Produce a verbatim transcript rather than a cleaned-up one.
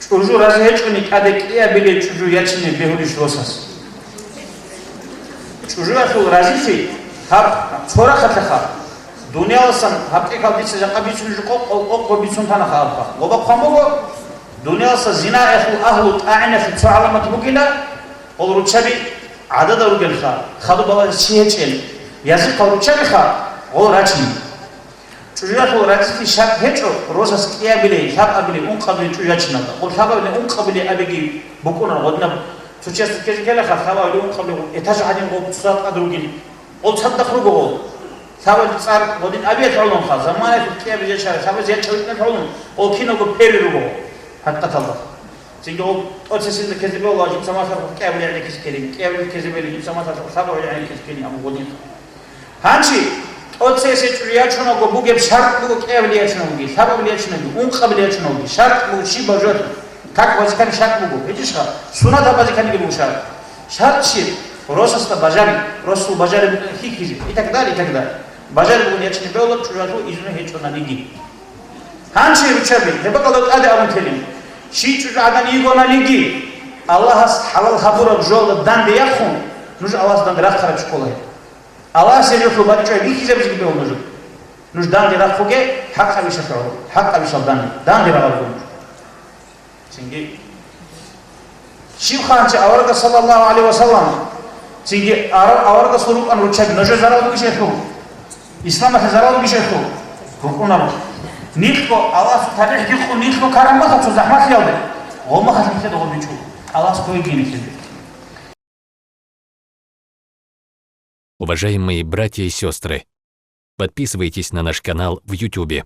ЧӀужу рази гьечӀони тӀаде кӀиабилей чӀужу ячине бегьулищ росас? ЧӀужуялъул разилъи гьаб цо рахъалъаха. Дунияласан гьаб тӀехьал дица жакъа бицунеб жо къокъ-къокъго бицун танаха абха. Гъоба хъван буго, дунияласа зинаялъул агьлу тӀагӀиналъе цо гӀаламат бугила, гъол руччаби гӀадада ругелха, хадуб балагьизе чи гьечӀел, язихъал руччабиха, гъол рачин. ЧӀужуялъул разилъи шартӀ гьечӀо, росас кӀиабилей, лъабабилей, ункъабилей чӀужу ячиналда. Гъол лъабабилей, ункъабилей абиги букӀунар гъодинаб. Цо чиясда ккезе ккелаха, лъабабилей, ункъабилей этажа гьадин гъоб цо тӀад ругин. Гъол цадахъ руго гъол. Лъабабилей цӀар гъодин абиялъ гӀолонха, заманаялъул кӀиабилей ячарай, лъабабилей ячарай гьитӀинал гӀолон, гъол киналго первый руго гъол, хӀакъикъаталда. Цинги гъол тӀоцесилда ккезе бегьула, жинца масхара кӀиабилей гӀенеккизе ккелин, кӀиабилей ккезе бегьула, жинца масхара лъабабилей гӀенеккизе ккелин, амма гъодин. Гьанчи, тӀоцесей чӀужу ячунаго бугеб шартӀ буго кӀиабилей ячунавги, лъабабилей ячунавги, ункъабилей ячунавги. ШартӀ буго щиб бажулъ, как базикани шартӀ буго, гьечӀищха? Суннатаб базиканиги буго шартӀ. ШартӀ щиб? Росасда бажари, росул бажари хьихьизе, и так далее, и так далее. Бажари бугони ячине бегьула чӀужуялъул изну гьечӀонаниги. Гьанчи руччаби, гьеб бакӀалда тӀаде абун телин. Щий чӀужу гӀадан йигонаниги, Аллагьас хӀалал гьабураб жоялда данде яхъун, нуж Аллагьас данде рахъараб чӀухъула гьеб. Аллагьас гьеб жоялъул бачӀчӀуяй бихьизабизеги бегьула нуж. Нуж данде рахъуге хӀакъабищал гӀоло, хӀакъабищал данде, данде рагъараб нуж. Цинги. Щиб ханчи аварагас, саллаллагьу гӀалайгьи ва саллам, цинги ара-, аварагасул рукӀан руччаби нужер зарал бугищ гьелъул? Исламалъе зарал бугищ гьелъул? БукӀунаро. Нилъго Аллагьасул талихӀ гьикъун нилъго карамаха цо захӀмалъиялде. Гъомахалъ нилъеда гъоб бичӀчӀу. Аллагьас ккойги нилъеде. Уважаемые братья и сестры, подписывайтесь на наш канал в Ютубе.